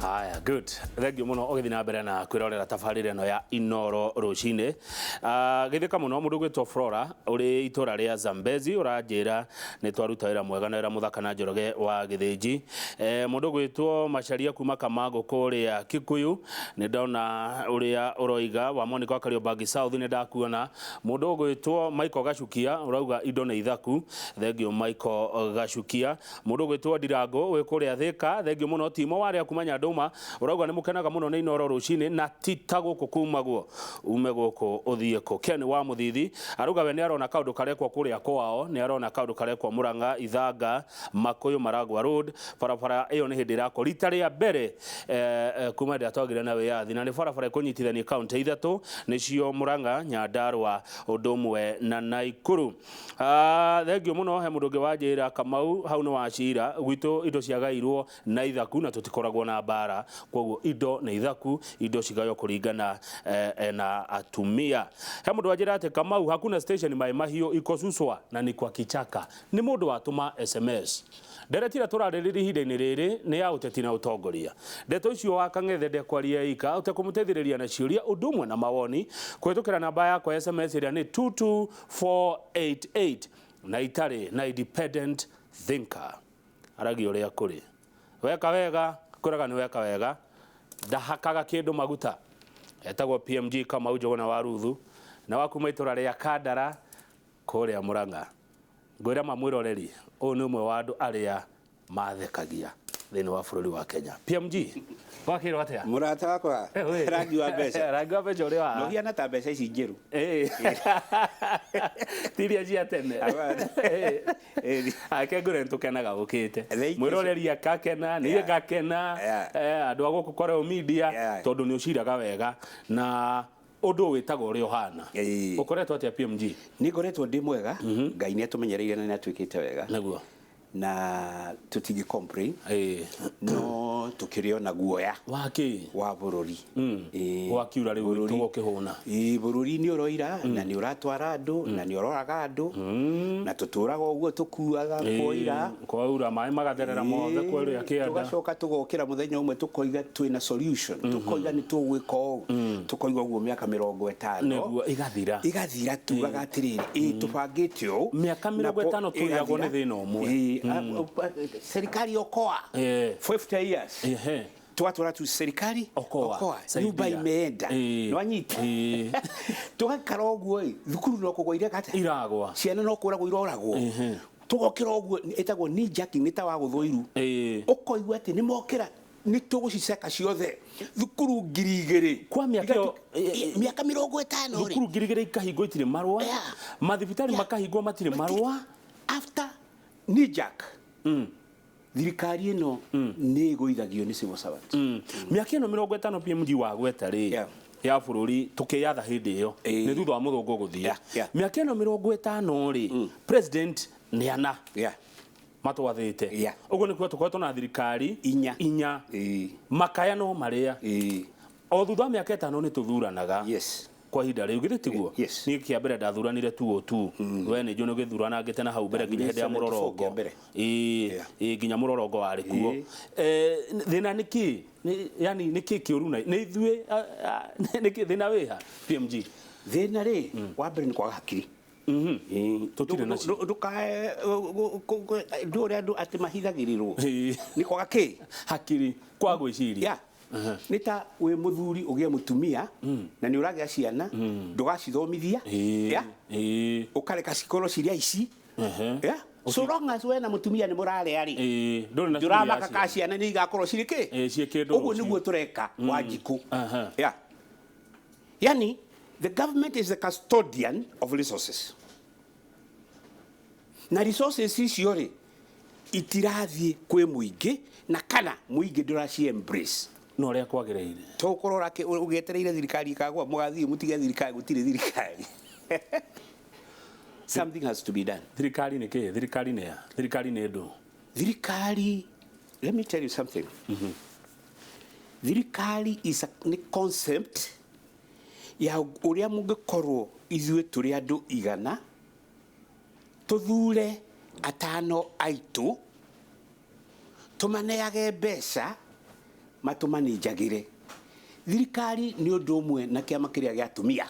Haya, good. Thank you muno ũgĩthiĩ na mbere na kwĩrorera tabarĩra ĩno ya Inoro rũcinĩ. Geithĩka mũno mũndũ ũgwĩtwo Flora ũrĩ itũra rĩa Zambezi, ũranjĩra nĩ twaruta wĩra mwega na wĩra mũthaka na Njoroge wa Gĩthĩnji. Mũndũ ũgwĩtwo Macharia kuma Kamangũ kũrĩa Kikuyu, nĩ ndona ũrĩa ũroiga. Wa Monica wa Kariobangi South, nĩ ndakuona. Mũndũ ũgwĩtwo Michael Gacukia ũrauga indo nĩ ithaku. Thank you, Michael Gacukia. Mũndũ ũgwĩtwo Ndirango wĩ kũrĩa Thĩka, thengiũ mũno. Timo warĩa kuma Nyandũma ũrauga nĩ mũkenaga mũno nĩ Inoro rũcinĩ na ti ta gũkũ kumagwo ume gũkũ ũthiĩ kũ. Ken wa Mũthithi arauga we nĩ arona kaũndũ karekwo kũrĩa kwao, nĩ arona kaũndũ karekwo Mũrang'a, Ithanga, Makũyũ, Maragwa Road. Barabara ĩyo nĩ hĩndĩ ĩrakwo rita rĩa mbere kuma rĩrĩa twagĩire na wĩyathi, na nĩ barabara ĩkũnyitithania kaũntĩ ithatũ nĩcio Mũrang'a, Nyandarũa ũndũ ũmwe na Naikuru. Thengio mũno. He mũndũ ũngĩ wanjĩra, Kamau, hau nĩ wacira gwitũ, indo ciagairwo na ithaku na tũtikoragwo na mbara, koguo indo nĩ ithaku, indo cigaywo kũringana na atumia. He mũndũ wanjĩra atĩ, Kamau, hakuna station Mai Mahiũ iko Suswa na ni kwa kichaka. Nĩ mũndũ watũma SMS. Ndereti ĩrĩa tũrarĩrĩria ihinda-inĩ rĩrĩ nĩ ya ũteti na ũtongoria. Ndeto icio wa Kang'ethe ndekwaria ika ũtekũmũteithĩrĩria na ciũria ũndũ ũmwe na mawoni kũhĩtũkĩra namba yakwa ya SMS ĩrĩa nĩ 22488, na itarĩ na independent thinker. Aragia ũrĩa kũrĩ. Weka wega, kwĩraga nĩ weka wega, ndahakaga kĩndũ maguta. Etagwo PMG Kamau Njũgũna wa Ruthu na wa kuma itũra rĩa Kandara kũrĩa Mũrang'a. Ngwĩra ma mwĩroreri, ũyũ nĩ ũmwe wa andũ arĩa mathekagia thĩinĩ wa bũrũri wa Kenya. PMG, gwakĩrwo atĩa? Mũrata wakwa. Eh, we. Rangi wa mbeca. Rangi wa mbeca ũrĩ wa Ndũhiana ta mbeca ici njerũ. Ti iria cia tene. Hapana. Ake ngũre nĩtũkenaga ũkĩte. Thank you. Mwĩroreri akakena, niĩ ngakena, andũ a gũkũ Koreo Media, tondũ nĩ ũciraga wega na ũndũ wĩtagwo ũrĩa ũhana. Ũkoretwo atĩa, PMG? Nĩ ngoretwo ndĩ mwega. Ngai nĩ atũmenyereire na nĩ atwĩkĩte wega. Na tũtingĩ complain. No tũkĩrĩ ona guoya Wa kĩ? wa bũrũri. Gwakiura rĩu tũgũkĩhũna. Ĩĩ, bũrũri nĩ ũroira na nĩ ũratwara andũ na nĩ ũroraga andũ na tũtũraga ũguo tũkuaga kwoira. Kwaura maĩ magatherera mothe kũrĩa kĩanda. Tũgacoka tũgokĩra mũthenya ũmwe tũkoiga twĩna solution, tũkoiga nĩ tũgwĩka ũũ, tũkoiga ũguo mĩaka 50. Nĩguo igathira. Igathira tugaga atĩrĩrĩ, ĩ tũbangĩte ũũ. Mĩaka 50 tũrĩagwo nĩ thĩna ũmwe. Ĩĩ, serikali okoa 50 years. Twatwara tu serikali Okoa, okoa saidia. Nyumba imeenda. Nwanyita tũgaikara ũguo ĩ, thukuru no kũgwa ireka atĩa? Iragwa. Ciana no kũragwo iroragwo. Tũgokĩra ũguo, ĩtagwo knee jerking, nĩ ta wagũthwo iru. Ũkoigua atĩ nĩ mokĩra, nĩ tũgũciceka ciothe thukuru 2000. Kwa mĩaka ĩyo, Mĩaka 50 rĩ. Thukuru 2000 ikahingwo itirĩ marũa. Mathibitarĩ makahingwo matirĩ marũa. After knee jerk, thirikari ĩno nĩ ĩgũithagio nĩ civil servants. Mĩaka ĩno 50 PMG wagweta rĩ, ya bũrũri tũkĩyatha hĩndĩ ĩyo nĩ thutha wa mũthũngũ gũthiĩ. Mĩaka ĩno 50 rĩ, president nĩ ana matwathĩte. Ũguo nĩ kuga tũkoretwo na thirikari Inya. Inya. Makaya no marĩa. O thutha wa mĩaka 5 nĩ tũthuranaga. Kwa ihinda rĩu githĩ tiguo? Yes. Niĩ kĩa mbere ndathuranire tu o tu. We nĩ njũĩ nĩ ũgĩthuranangĩte na hau mbere nginya hĩndĩ ya 74 mũrorongo. Kĩa mbere. Ĩĩ, nginya mũrorongo warĩ kuo. Thĩna nĩ kĩ? Yani nĩ kĩ kĩũru na nĩ ithuĩ, nĩ kĩ thĩna wĩha, PMG? Thĩna rĩ, wa mbere nĩ kwaga hakiri. Tũtirĩ nacio. Ndũkae ndũ ũrĩa andũ atĩ mahithagĩrĩrwo. Nĩ kwaga kĩ? Hakiri, kwa gwĩciria. Nĩ ta wĩ mũthuri ũgĩe mũtumia na nĩ ũragĩa ciana, ndũgacithomithia. Ũkareka cikorwo cirĩ aici. So long as we na mũtumia nĩ mũrarĩa rĩ, Ndũrĩ na shughuli ya ndũramaka ka ciana. ciana nĩ igakorwo cirĩ kĩ? Ĩĩ, ciĩ kĩndũ Ũguo rũciũ. Nĩguo tũreka Wanjikũ. Yani the government is the custodian of resources. Na resources icio rĩ, itirathiĩ kwĩ mũingĩ na kana mũingĩ ndũraci embrace. Na ũrĩa kwagĩrĩire. To ũkorwo ũgĩetereire thirikari ĩkagwa, mũgathiĩ mũtige thirikari, gũtirĩ thirikari. Something has to be done. Thirikari nĩ kĩ? Thirikari nĩ ya? Thirikari nĩ ndũ? Thirikari, let me tell you something. Thirikari is a, nĩ concept ya ũrĩa mũngĩkorwo ithuĩ tũrĩ andũ 100, tũthure atano aitũ, tũmaneage mbeca. Matũmanĩnjagĩre. Thirikari nĩ ũndũ ũmwe na kĩama kĩrĩa gĩa atumia,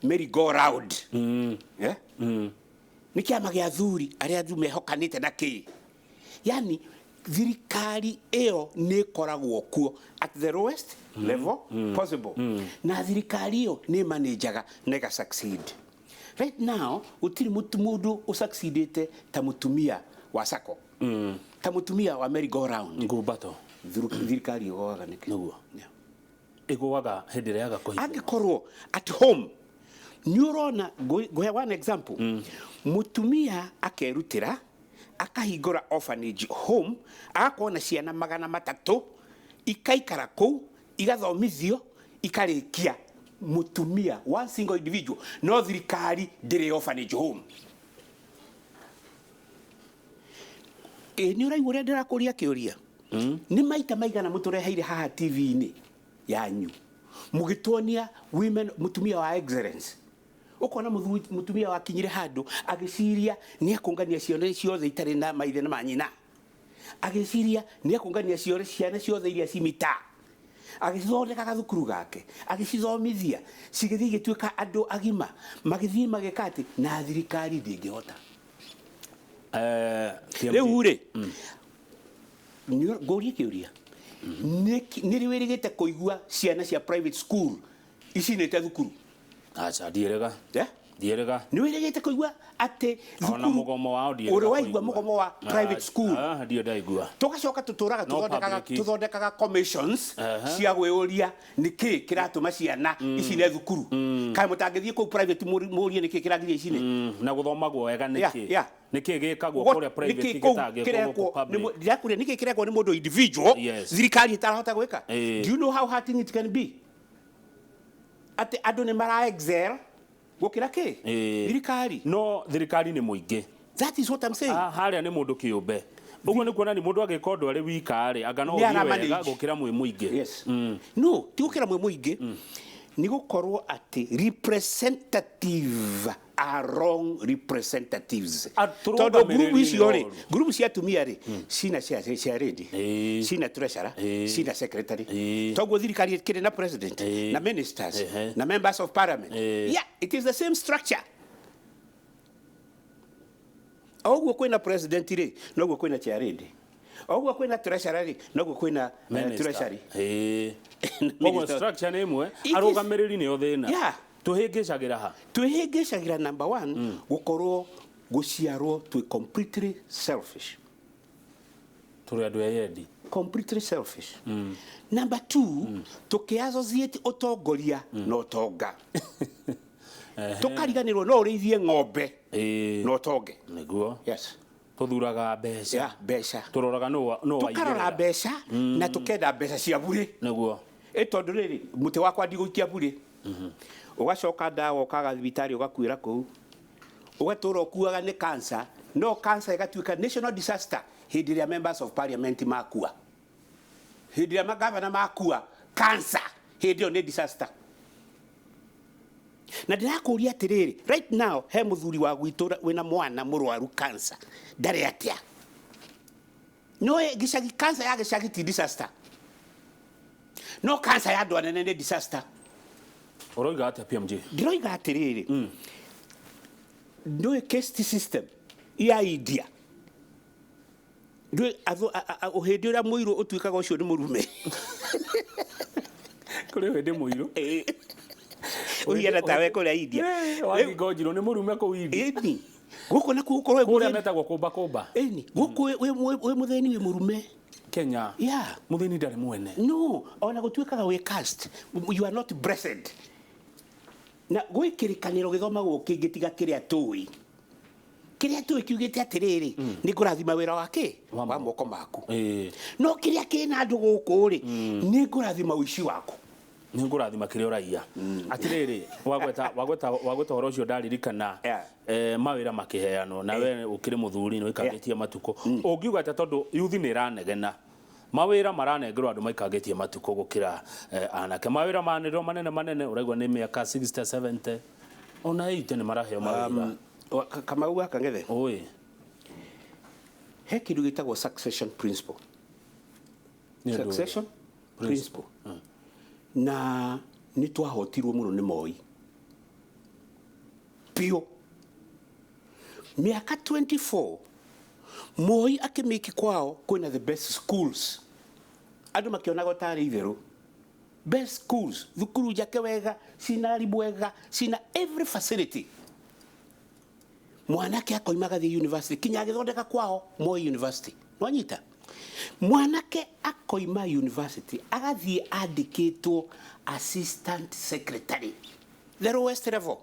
merry go round. Yeah? Nĩ kĩama gĩa athuri arĩa andũ mehokanĩte na kĩ, yani thirikari ĩyo nĩ ĩkoragwo kuo at the lowest level possible, na thirikari ĩyo nĩ manĩnjaga na ĩga succeed. Right now gũtirĩ mũndũ ũsucceedĩte ta mũtumia wa sacco, ta mũtumia wa merry go round. Ngumbato. Thirikari ĩgoaga nĩkĩ? Nĩguo. Yeah. Ĩgũaga hĩndĩ ĩrĩa yaga kũhingũra. Angĩkorwo at home nĩ ũrona, ngũhe one example, mũtumia akerutĩra akahingũra orphanage home, agakorwo na ciana 300, ikaikara kũu, igathomithio, ikarĩkia. Mũtumia, one single individual, no thirikari ndĩrĩ orphanage home. Ĩ nĩ ũraigua ũrĩa ndĩrakũria kĩũria? Nĩ maita maigana mũtũreheire haha TV-inĩ yanyu mũgĩtuonia women, mũtumia wa excellence, ũkona mũtumia wakinyire handũ agĩciria nĩ akũngania ciana ciothe itarĩ na maithe na manyina, agĩciria nĩ akũngania ciana ciothe iria cimita, agĩcithondeka gathukuru gake, agĩcithomithia, cigĩthiĩ igĩtuĩka andũ agima, magĩthiĩ magĩka atĩ, na thirikari ndĩngĩhota. TMG. Rĩu rĩ, ngũrie kĩũria, nĩ rĩ wĩrĩgĩte kũigua ciana cia private school icinĩte thukuru? Aca, ndiĩrĩga. Eh? Ndiĩrĩga. Nĩ wĩrĩgĩte kũigua atĩ Ona thukuru mũgomo wao ndiĩrĩga ũrĩ waigua kũigua. Mũgomo wa private school? Ah, ndio ndaigua. Tũgacoka tũtũraga No tũthondekaga public. Tũthondekaga commissions cia gwĩũria nĩkĩ kĩratũma ciana icine thukuru. Kaĩ mũtangĩthiĩ kũu private mũrie nĩkĩ kĩragiria icine? Na gũthomagwo wega nĩkĩ? Nĩkĩ gĩkagwo kũrĩa private Nĩkĩ kũu gĩtangĩkwo gũkũ kĩrekwo nĩ public? Ndĩrakũria nĩkĩ kĩrekwo nĩ mũndũ individual thirikari ĩtarahota gwĩka? Do you know how hurting it can be atĩ andũ nĩ mara excel gũkĩra kĩ? Thirikari. No thirikari nĩ mũingĩ. That is what I'm saying. Ah, harĩa nĩ mũndũ kĩũmbe. Ũguo nĩ kuonania mũndũ agĩka ũndũ arĩ wika rĩ, anga no Nĩ ũthiĩ aramanage. wega gũkĩra mwĩ mũingĩ. Yes. No ti gũkĩra mwĩ mũingĩ, nĩ gũkorwo atĩ representative are wrong representatives, tondũ Atũrũgamĩrĩri ngurubu icio rĩ, nĩ oru. ngurubu cia atumia rĩ, cina cia lady, cina treasurer, cina secretary. Toguo thirikari ĩkĩrĩ na president na ministers na members of parliament. Yeah, it is the same structure. O ũguo kwĩna president rĩ, noguo kwĩna chair lady. O ũguo kwĩna treasurer rĩ, noguo kwĩna Minister. treasury. Koguo Minister. structure nĩ ĩmwe, It is- arũgamĩrĩri nĩo thĩna. Yeah. Tũhĩngĩcagĩra ha? Twĩhĩngĩcagĩra number one, gũkorwo gũciarwo twĩ completely selfish. Tũrĩ andũ eyendi. Completely selfish. Number two, tũkĩassociate ũtongoria na ũtonga, tũkariganĩrwo no ũrĩithie ng'ombe na ũtonge. Nĩguo. Yes. Tũthuraga mbeca. Yeah, mbeca. Tũroraga nũ Tũkarora waigĩrĩra. mbeca na tũkenda mbeca cia burĩ. Ĩ tondũ rĩrĩ, mũtĩ wakwa ndigũikia burĩ. Ũgacoka ndawa, ũkaga thibitarĩ, ũgakuĩra kũu, ũgatũra ũkuaga nĩ cancer. No cancer ĩgatuĩka national disaster hĩndĩ ĩrĩa members of parliament makua, hĩndĩ ĩrĩa magavana makua cancer, hĩndĩ ĩyo nĩ disaster. Na ndĩrakũria atĩrĩrĩ, right now he mũthuri wa gwitũ wĩna mwana mũrwaru cancer, ndarĩ atĩa. No gĩcagi, cancer ya gĩcagi ti disaster, no cancer ya andũ anene nĩ disaster. Ũroiga atĩa, PMG? Ndĩroiga atĩrĩrĩ, ndũĩ caste system ya India? Ndũĩ hĩndĩ ũrĩa mũirũ ũtuĩkaga ũcio nĩ mũrume? Kũrĩ hĩndĩ mũirũ. Ũhiana tawe kũrĩa India. Wa ngingo njirũ nĩ mũrume kũu India. Ĩni, gũkũ nakuo gũkorwo wĩ Kũrĩa mũthĩni. Metagwo kũmba kũmba. Ĩni, gũkũ wĩ mũthĩni wĩ mũrume. Kenya. Mũthĩni ndarĩ mwene. No ona gũtuĩkaga wĩ caste, you are not blessed. Na gwĩ kĩrĩkanĩro gĩthomagwo kĩngĩ tiga kĩrĩa tũĩ. Kĩrĩa tũĩ kiugĩte atĩrĩrĩ, nĩ ngũrathima wĩra wa kĩ Wa wa moko maku. No kĩrĩa kĩna andũ gũkũ rĩ, nĩ ngũrathima ũici waku. Nĩ ngũrathima kĩrĩa ũraiya. Atĩrĩrĩ, wagweta ũhoro ũcio, ndaririkana mawĩra makĩheanwo, na we ũkĩrĩ mũthuri nĩ ũikangĩtie matukũ, ũngiuga atĩa? Tondũ yuthi nĩ ĩranegena, mawĩra maranengerwo andũ maikangĩtie matukũ gũkĩra anake. Mawĩra manĩrĩrwo manene manene, ũraigua nĩ mĩaka 60, 70, ona 80 nĩ maraheo mawĩra. Kamau gaka ngethe Ũĩ. He kĩndũ gĩtagwo succession principle. Nĩ ũndũ ũrĩa. Succession principle. Na nĩ twahotirwo mũno nĩ Moi biũ. Mĩaka 24 Moi akĩmĩki kwao kwĩna the best schools, andũ makĩonaga tarĩ itherũ. Best schools, thukuru njake wega, cina arimũ ega, cina every facility. Mwanake akoima agathiĩ university, kinya agĩthondeka kwao Moi University. Nwanyita mwanake akoima university agathiĩ andĩkĩtwo assistant secretary, the lowest level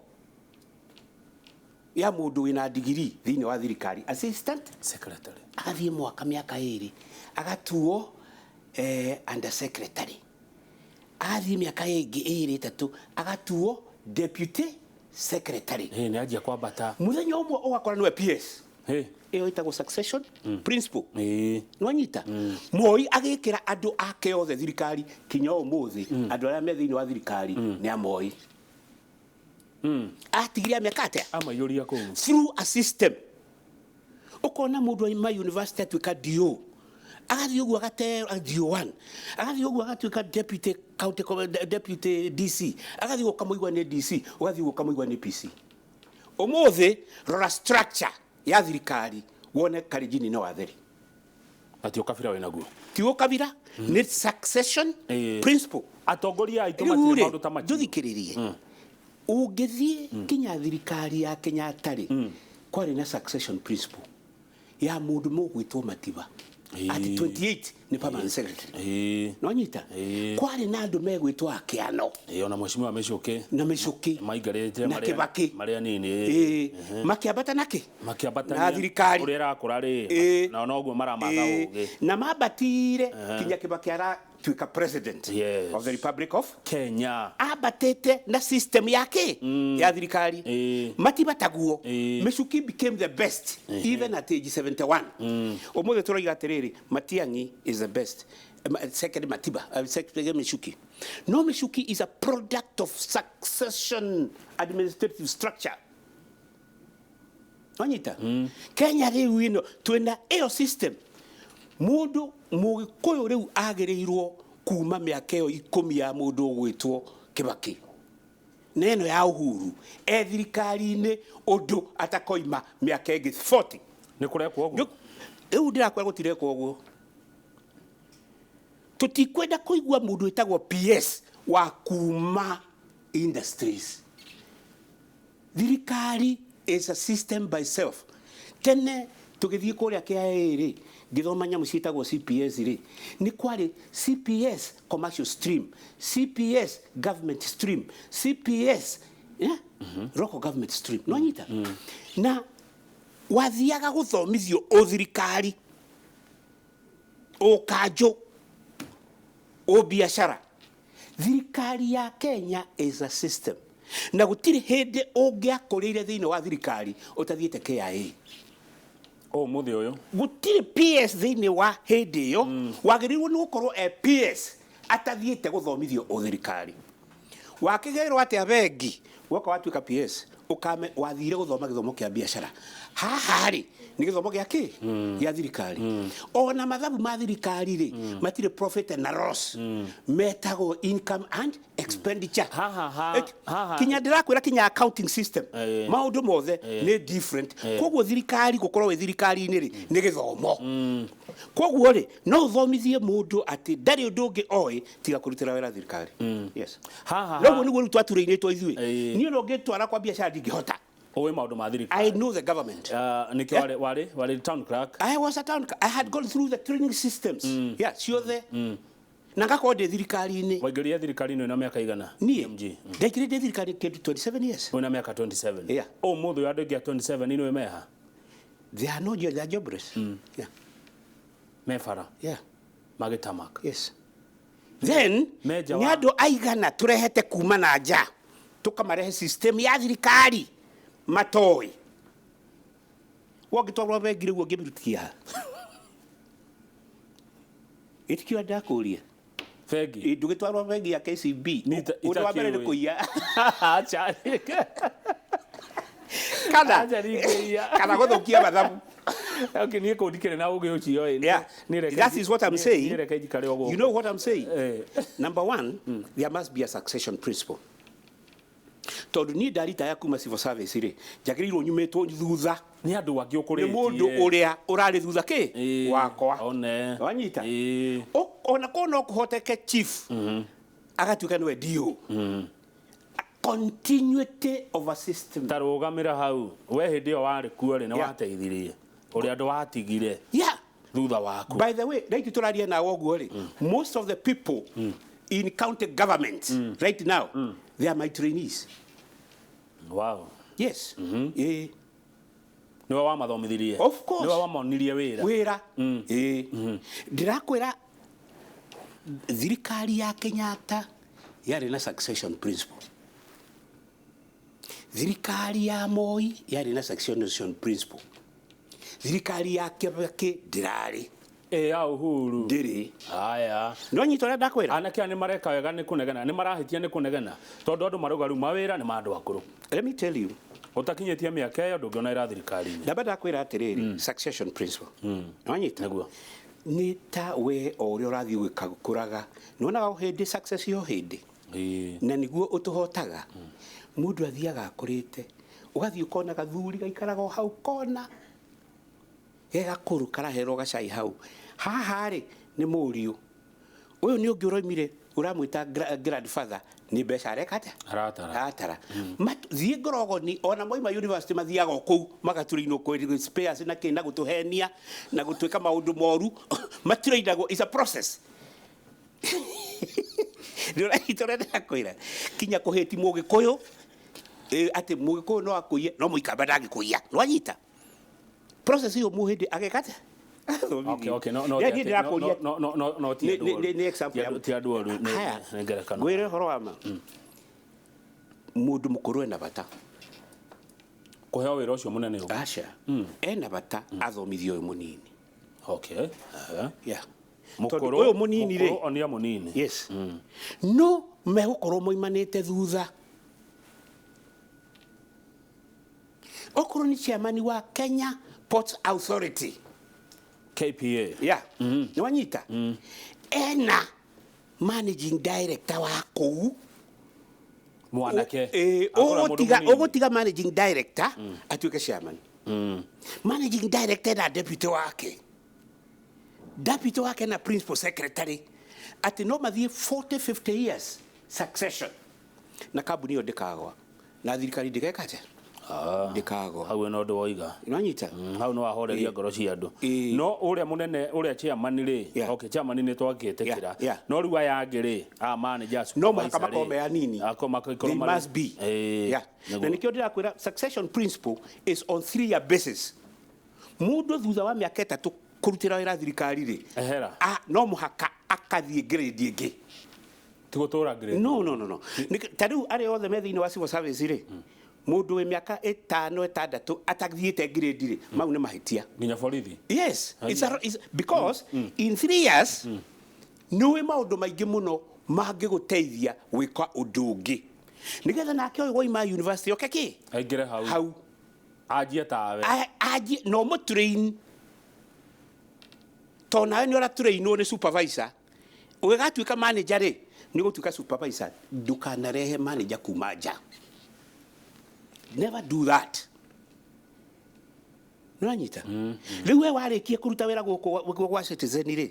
ya mũndũ wĩna digiri thĩinĩ wa thirikari, assistant secretary. Agathiĩ mwaka mĩaka 2 agatuo under secretary. Agathiĩ mĩaka ĩngĩ 2 3 agatuo deputy secretary. Ĩ nĩ anjia kwambata. Mũthenya ũmwe ũgakora nĩwe PS. Ĩ. Ĩyo ĩtagwo succession principle. Ĩ. Nwanyita Moi agĩkĩra andũ ake othe thirikari, kinya ũmũthĩ andũ arĩa me thĩinĩ wa thirikari nĩ a Moi. Atigire mĩaka atĩa? Amaiyũria kũu. Through a system. Ũkona mũndũ aima university atuĩka DO, agathiĩ ũguo agate DO1, agathiĩ ũguo agatuĩka deputy county deputy DC, agathiĩ ũguo ũkamũigua nĩ DC, ũgathiĩ ũguo ũkamũigua nĩ PC. Ũmũthĩ rora structure ya thirikari wone Kalenjin no watheri. Ati ũkabira wĩnaguo. Ti ũkabira, nĩ succession principle. Atongoria aitũ Rĩu matirĩ rĩ, maũndũ ta macio. Njũthikĩrĩrie, ũngĩthiĩ kinya thirikari ya Kenyatta rĩ, kwarĩ na succession principle ya mũndũ mũgwĩtwo Matiba at 28 nĩ permanent secretary. Nonyita kwarĩ na andũ megwĩtwo Akĩano. Ĩ ona mheshimiwa Mĩcũkĩ. Na Mĩcũkĩ. Maikarĩte na Kĩbakĩ. Marĩa nini. Ĩĩ, makĩambata nakĩ makĩambatania na thirikari. Ũrĩa ĩrakũra rĩ, nao noguo maramatha ũgĩ. Na mambatire kinya Kĩbakĩ aratuĩka president of the Republic of Kenya. Ambatĩte na system yake ya thirikari. Matibataguo. Michuki became the best even at age 71. Ũmũthĩ tũroiga atĩrĩrĩ, Matiang'i is the best. Second Matiba, second Michuki. No, Michuki is a product of succession administrative structure. Wanyita Kenya rĩu ĩno twĩna ĩyo system. Mũndũ mũgĩkũyũ rĩu agĩrĩirwo kuma mĩaka ĩyo 10 ya mũndũ ũgwĩtwo Kĩbakĩ na ĩno ya Uhuru e thirikari-inĩ, ũndũ atakoima mĩaka ĩngĩ 40. Nĩ kũrekwo ũguo. Rĩu ndĩrakwĩra gũtirekwo ũguo. Tũtikwenda kũigua mũndũ wĩtagwo PS wa kuma industries. Thirikari is a system by self. Tene tũgĩthiĩ kũrĩa KIA rĩ, ngĩthoma nyamũ ciĩtagwo CPS rĩ, nĩ kwarĩ CPS commercial stream, CPS government stream, CPS, yeah? Local government stream. Nonyita na wathiaga gũthomithio o thirikari, o kanjũ, o biacara. Thirikari ya Kenya is a system, na gũtirĩ hĩndĩ ũngĩakũrĩire thĩinĩ wa thirikari ũtathiĩte KIA. Ũmũthĩ ũyũ Gũtirĩ PS thĩinĩ wa hĩndĩ ĩyo wagĩrĩirwo nĩ gũkorwo e PS atathiĩte gũthomithio o thirikari. Wakĩgerwo atĩa bengi woka watuĩka PS? Ũkame wathire gũthoma gĩthomo kĩa biacara. Haha rĩ, nĩ gĩthomo gĩa kĩ gĩa thirikari. Ona mathabu ma thirikari rĩ, matirĩ profit and loss, metagwo income and expenditure. Haha, haha. Kinya ndĩrakwĩra kinya accounting system, maũndũ mothe nĩ different. Koguo thirikari gũkorwo wĩ thirikari-inĩ rĩ, nĩ gĩthomo. Koguo rĩ, no ũthomithie mũndũ atĩ ndarĩ ũndũ ũngĩ oĩ tiga kũrutĩra wĩra thirikari. Yes. Haha Noguo nĩguo rĩu twaturĩinĩtwo ithuĩ. Niĩ no ngĩtwara kwa biacara ndingĩhota. Ũĩ maũndũ ma thirikari. I know the government. Nĩkĩo warĩ town clerk. I was a town, I had gone through the training systems, yeah, ciothe, na ngakorwo ndĩ thirikari-inĩ. Waingĩrire thirikari-inĩ wĩna mĩaka igana? Niĩ MG. ndaingĩrire ndĩ thirikari kĩndũ 27 years. Wĩna mĩaka 27? Yeah. Ũmũthĩ ũyũ andũ aingĩ a 27 nĩ meha? They are no they are jobless, yeah. Me bara. Yeah. Magĩtamaka. Yes. Then Meja nĩ andũ aigana tũrehete kuma na nja tũkamarehe system ya thirikari matoĩ? Wongĩtwarwo bengi rĩu ũngĩmĩrutikia ha? Ĩtikĩo ndakũria. Bengi. Ndũgĩtwarwo bengi ya KCB, Ni ũndũ wa mbere nĩ itakĩũĩ. kũiya. Acha. Kana Acha ningĩiya. kana gũthũkia mathabu. Okay, niĩ kũu ndikĩrĩ na ũgĩ ũcio ĩ. Yeah. Niĩ reke That is what I'm niĩ- saying. niĩ reke njikare o gũkũ. You know what I'm saying? Eh. Number one, there must be a succession principle. Tondũ niĩ ndaritaya kuma civil service rĩ, njagĩrĩirwo nyumĩtwo thutha Nĩ andũ angĩ nĩ ũkũrĩtie. mũndũ ũrĩa ũrarĩ thutha kĩ Ĩĩ, wakwa. One. Wanyita? Ĩĩ. Ona korwo no kũhoteke chief agatuĩka nĩwe DO. Continuity of a system. Ta rũgamĩra hau. We hĩndĩ ĩyo warĩ kuo rĩ, nĩ Yeah. wateithirie. Ũrĩa andũ watigire Yeah. thutha waku. By the way, right tũraria nawe ũguo rĩ, most of the people in county government right now, they are my trainees. Wow. Yes. Ĩĩ. Nĩwe wamathomithirie. Of course. Nĩwe wamonirie wĩra. Wĩra. Ĩĩ. Ndĩrakwĩra thirikari ya Kenyatta yarĩ na succession principle. Thirikari ya Moi yarĩ na succession principle. Thirikari ya Kibaki ndĩrarĩ. Ĩ ya Uhuru. Ndĩrĩ. Aya. No nyita ũrĩa ndakwĩra? Anake aya nĩ mareka wega nĩ kũnegena, nĩ marahĩtia nĩ kũnegena. Tondũ andũ marauga rĩu mawĩra nĩ ma andũ akũrũ. Let me tell you. Ũtakinyĩtie mĩaka ĩyo ndũngĩona wĩra thirikari-inĩ. Ndamba ndakwĩra atĩrĩrĩ, succession principle. Nĩwanyita? Nĩguo. Nĩ ta we o ũrĩa ũrathiĩ ũgĩkũraga, nĩwonaga o hĩndĩ success yo hĩndĩ. Ĩĩ. Na nĩguo ũtũhotaga. Mũndũ athiaga akũrĩte, ũgathiĩ ũkona gathuri gaikaraga o hau kona, ge gakũrũ karaherwo gacai hau. Haha rĩ, nĩ mũriũ. Ũyũ nĩ ũngĩ ũroimire ũramwĩta grandfather, nĩ mbeca areka atĩa? Aratara. Aratara. Thiĩ ngorogoni ona moima university mathiaga o kũu magatũrainwo kwĩ spares na kĩ na gũtũhenia na gũtwĩka maũndũ moru matirainagwo, it's a process. Nĩ ũranyita ũrĩa ndĩrakwĩra? Kinya kũhĩti mũgĩkũyũ, atĩ mũgĩkũyũ no akũiye no mũikamba ndangĩkũiya. Nĩwanyita? Process ĩyo mũhĩndĩ ageka atĩa? Okay, okay, no, no, Niĩ ti- ndĩrakũria- no, no, no, no, ti Nĩ- andũ nĩ- oru. nĩ example Ti andũ- ti andũ oru, nĩ- Haya, nĩ ngerekano. ngwĩre ũhoro wa ma. Mũndũ mũkũrũ ena bata. Kũheo wĩra ũcio mũnene ũguo. Aca. Ena bata athomithie ũyũ mũnini. Okay. Ehe. Yeah. Mũkũrũ Tondũ ũyũ mũnini rĩ. Mũkũrũ onia mũnini. Yes. No megũkorwo moimanĩte thutha. Okorwo nĩ chairman wa Kenya Ports Authority. KPA. Yeah. Nĩ wanyita? Ena managing director wa kũu. Mwanake. Akorwo mũndũ mũnini. Ũgũtiga managing director atuĩke chairman. Managing director na deputy wake. Deputy wake na principal secretary. Atĩ no mathiĩ 40 50 years succession. Na kambuni ĩyo ndĩkagwa. Na thirikari ndĩgeka atĩa? Ndĩkagwa. Hau ĩno ũndũ woiga. Nĩwanyita? Hau no wahoreria Ĩĩ. ngoro cia andũ. Ĩĩ. No ũrĩa mũnene ũrĩa chairman rĩ, Yeah. okay, chairman nĩ twagĩtĩkĩra. Yeah, yeah. No rĩu aya angĩ rĩ, aya manager No mũhaka supervisor rĩ, makorwo me anini. Ako makorwo They marĩ- must be. Ĩĩ. Yeah. Na Nĩguo. nĩkĩo ndĩrakwĩra succession principle is on 3 year basis. Mũndũ thutha wa mĩaka ĩtatũ kũrutĩra wĩra thirikari rĩ, Ehera. no mũhaka akathiĩ grade ĩngĩ. Ti gũtũra grade. No, no, no, no. Ta rĩu arĩa othe me thĩinĩ wa civil service rĩ, mũndũ wĩ mĩaka ĩtano ĩtandatũ atathiĩte grade rĩ, mau nĩ mahĩtia. Nginya borithi. Yes, it's because in 3 years nĩ ũĩ maũndũ maingĩ mũno mangĩgũteithia gwĩka ũndũ ũngĩ. Nĩgetha nake ũyũ waima university oke kĩ? Aingĩre hau. Hau. Anjie tawe. Anjie no mũtrain. Tondũ nawe nĩ ũratrainwo nĩ supervisor. Ũgĩgatuĩka manager rĩ, nĩ ũgũtuĩka supervisor. Ndũkanarehe manager kuma nja. Never do that. Nĩwanyita? Rĩu we warĩkia kũruta wĩra gũkũ gwa Citizen rĩ,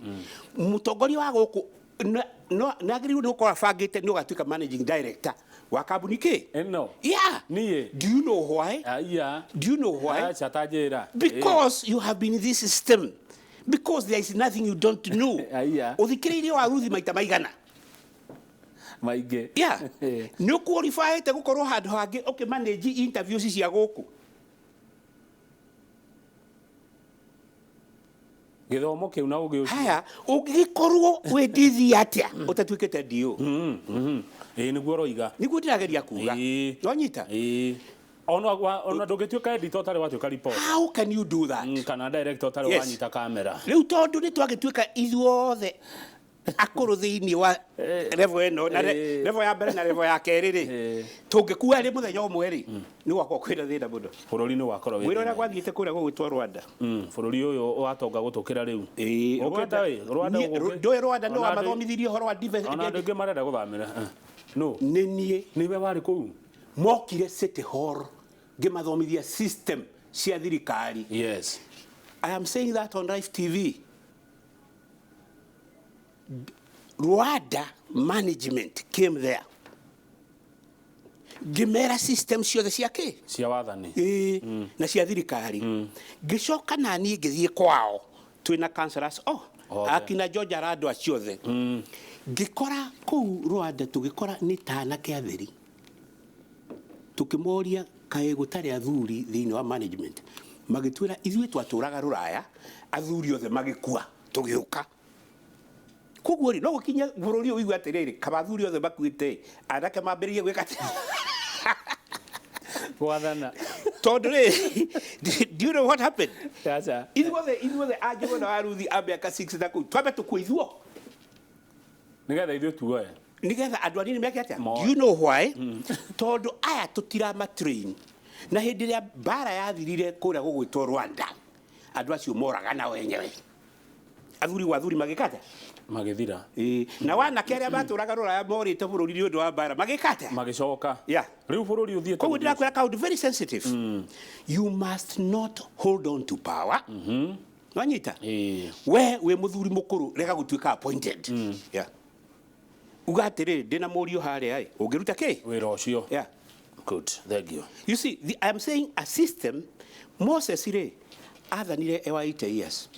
mũtongoria wa gũkũ nĩagĩrĩirwo nĩ gũkorwo abangĩte nĩ ũgatuĩka managing director wa kambuni kĩ? Ĩno. Yeah. Niĩ. Do you know why? Aya. Do you know why? Aca ta njĩra. Because you have been in this system. Because there is nothing you don't know. Aya. Ũthikĩrĩirie wa Ruthi maita maigana. Maingĩ. Yeah. Nĩ ũqualifyĩte gũkorwo handũ hangĩ ũkĩmanage interviews cia gũkũ. Gĩthomo kĩu na ũgĩ ũcio. Haya, ũngĩgĩkorwo wĩ ndithi atĩa ũtatuĩkĩte DO? Ĩĩ nĩguo ũroiga. Nĩguo ndĩrageria kuga. Ĩĩ. Nĩwanyita? Ĩĩ. Ona ndũngĩtuĩka editor ũtarĩ watuĩka reporter. How can you do that? Kana director ũtarĩ Yes. wanyita kamera. Rĩu tondũ nĩ twagĩtuĩka ithuothe Akũrũ thĩinĩ wa level ĩno na level ya mbere na level ya kerĩ rĩ, tũngĩkua rĩ mũthenya ũmwe rĩ, nĩ gwakorwo kwĩna thĩna mũno. Bũrũri nĩ wakorwo wĩ Wĩra ũrĩa gwathiĩte kũrĩa gũgwĩtwo Rwanda. Bũrũri ũyũ watonga gũtũkĩra rĩu. Ũkĩte wĩ Rwanda gũkĩ. Ndũĩ Rwanda nĩ wamathomithirie ũhoro wa Ona andũ aingĩ marenda gũthamĩra. No. Nĩ niĩ. Nĩwe warĩ kũu? Mokire City Hall ngĩmathomithia system cia thirikari. Yes. I am saying that on Live TV. Rwanda management came there. Ngĩmera system ciothe cia kĩ? Cia wathani. Ĩĩ, na cia thirikari. Ngĩcoka naniĩ ngĩthiĩ kwao twĩna councillors Othe. Akina George Arandũ acio othe. Ngĩkora kũu Rwanda tũgĩkora nĩ ta anake atheri. Tũkĩmoria kaĩ gũtarĩ athuri thĩinĩ wa management. Magĩtwĩra ithuĩ twatũraga rũraya, athuri othe magĩkua tũgĩũka. Koguo rĩ, no gũkinye bũrũri ũyũ ũigue atĩrĩrĩ, kaba athuri othe makuĩte, anake mambĩrĩrie gwĩka atĩa? Gwathana. Tondũ rĩ, do you know what happened? Aca. Ithuothe a Njũgũna wa Ruthi a mĩaka 6 na kũu, twambe tũkue ithuo. Nĩgetha ithuĩ tuoe. Nĩgetha andũ anini meke atĩa? Moe. Do you know why? Tondũ aya tũtirama train. Na hĩndĩ ĩrĩa mbara yathirire kũrĩa gũgwĩtwo Rwanda, andũ acio moragana wenyewe. Athuri gwa athuri magĩka atĩa? Magĩthira. Ĩĩ. Na wanake arĩa matũraga rũraya morĩte bũrũri nĩ ũndũ wa mbara magĩka atĩa? Magĩcoka. Yeah. Rĩu bũrũri ũthiĩte Koguo gũthiĩ. ndĩrakwĩra kaũndũ very sensitive. You must not hold on to power. Wanyita? Ĩĩ. We wĩ mũthuri mũkũrũ rega gũtuĩka appointed. Yeah. Uga atĩrĩrĩ, ndĩna mũriũ harĩa ĩ, ũngĩruta kĩ? Wĩra ũcio. Yeah. Good. Thank you. You see, I am saying a system, Moses rĩ, athanire ewa 80 years.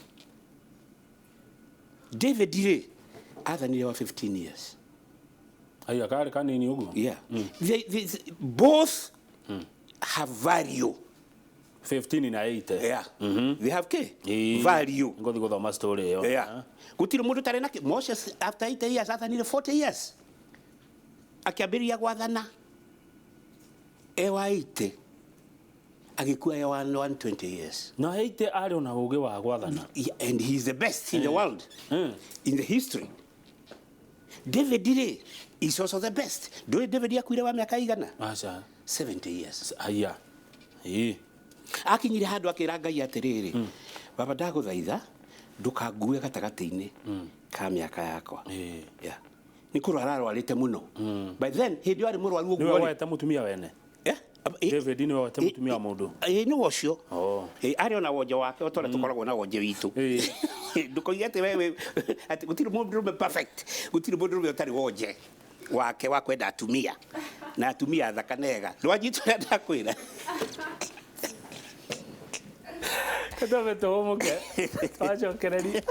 David rĩ, athanire wa 15 years. Aya karĩ kanini ũguo. Yeah. Both have value. 15 na 80. Yeah. They have K. Ĩĩ. Value. Ngũthiĩ gũthoma story ĩyo. Yeah. Gũtirĩ mũndũ ũtarĩ na Moses after 80 years athanire 40 years. Akĩambĩrĩria gwathana ewa 80 agĩkua ewa 120 years. Na 80 arĩ ona ũgĩ wa gwathana. Yeah, and he is the best in the world. In the history. David rĩ is also the best. Ndũĩ David akuire wa mĩaka igana? Aca. 70 years. Aya. Ĩĩ. Akinyire handũ akĩra Ngai atĩrĩrĩ, baba ndagũthaitha ndũkangue gatagatĩ-inĩ ka mĩaka yakwa. Ĩĩ. Yeah. Nĩ kũrwara arwarĩte mũno. By then hĩndĩ ĩyo arĩ mũrwaru Nĩwe ũguo rĩ. woete mũtumia wene. Eh? David nĩwe woete mũtumia wa mũndũ. Ĩĩ nĩwe ũcio. Oh. Ĩĩ arĩ ona wonje wake o ta ũrĩa tũkoragwo na wonje witũ. Ĩĩ. Ndũkoige atĩ wewe atĩ gũtirĩ mũndũrũme perfect. Gũtirĩ mũndũrũme ũtarĩ wonje wake wa kwenda atumia. Na atumia athaka nega. Ndwanyita ũrĩa ndakwĩra. Twambe tũhũmũke. Twacokereria.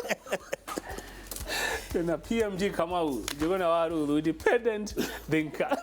Twĩna PMG Kamau, Njũgũna wa Ruthu, independent thinker.